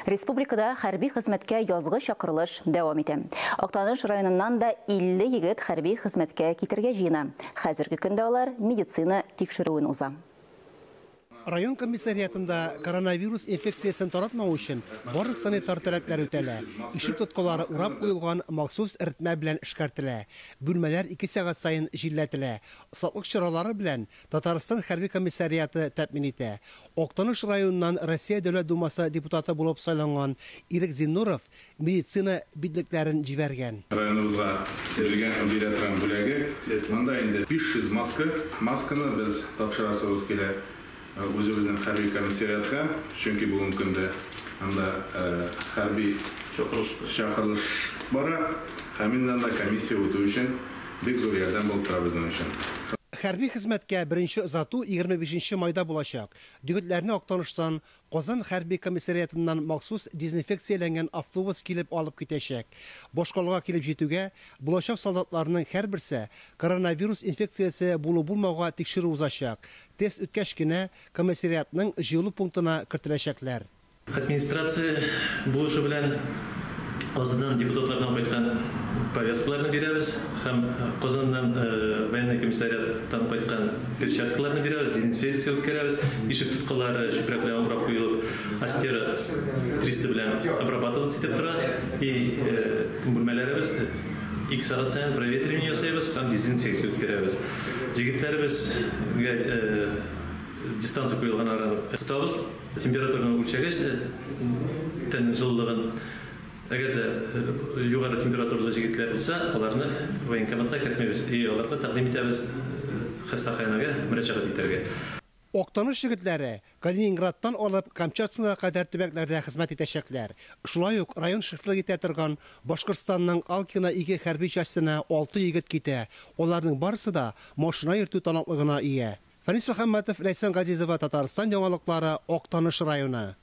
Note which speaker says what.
Speaker 1: Республикада хәрби хезмәткә язгы чакырылыш дәвам итә. Актаныш районыннан да 50 егет хәрби хезмәткә китәргә җыена. Хәзерге көндә алар медицина тикшерүен уза.
Speaker 2: Район комиссариатында коронавирус инфекциясен таратмау өчен барлык санитар таләпләр үтәлә. Ишек тоткалары урап куелган махсус эретмә белән эшкәртелә. Бүлмәләр 2 сәгать саен җилләтелә. Саклык чаралары белән Татарстан хәрби комиссариаты тәэмин итә. Актаныш районыннан Россия Дәүләт Думасы депутаты булып сайланган Ирек Зиннуров медицина битлекләрен җибәргән.
Speaker 3: Районыбызга бирелгән, бирә торган бүләге. Монда инде 500 маска. Масканы без тапшырасыбыз килә үзебезнең хәрби комиссариатка, чөнки бүгенге көндә анда хәрби чакырылыш бара һәм инде анда комиссия үтү өчен бик зур ярдәм булып тора безнең өчен.
Speaker 2: Хәрби хезмәткә беренче озату 25 майда булачак. Егетләрне Актаныштан Казан хәрби комиссариатыннан махсус дезинфекцияләнгән автобус килеп алып китәчәк. Башкалага килеп җитүгә, булачак солдатларның һәрберсе коронавирус инфекциясе булу-булмауга тикшерү узачак. Тест үткәч кенә комиссариатның җыелу пунктына кертеләчәкләр.
Speaker 4: Администрация булышы белән Казаннан депутатлардан кайткан повязкаларны бирәбез һәм Казаннан военный комиссариаттан кайткан перчаткаларны бирәбез, дезинфекция үткәрәбез. Ишек тоткалары чүпрәк белән урап куелып, Астера 300 белән обрабатываться итеп тора. И бүлмәләребез 2 сәгать саен проветривание ясыйбыз һәм дезинфекция үткәрәбез. Җегетләребезгә дистанция куелган араны тотабыз. Температураны үлчәгәч, тәннең җылылыгын, әгәр дә югары температуралы җегетләр булса, аларны военкоматка кертмибез и аларга тәкъдим итәбез хастаханәгә мөрәҗәгать итәргә.
Speaker 2: Актаныш егетләре Калининградтан алып Камчаткага кадәр төбәкләрдә хезмәт итәчәкләр. Шулай ук район шефлык итә торган Башкортстанның Алкино 2 хәрби частена 6 егет китә. Аларның барысы да машина йөртү таныклыгына ия. Фәнис Мөхәммәтов, Ләйсән Газизова, Татарстан яңалыклары, Актаныш районы.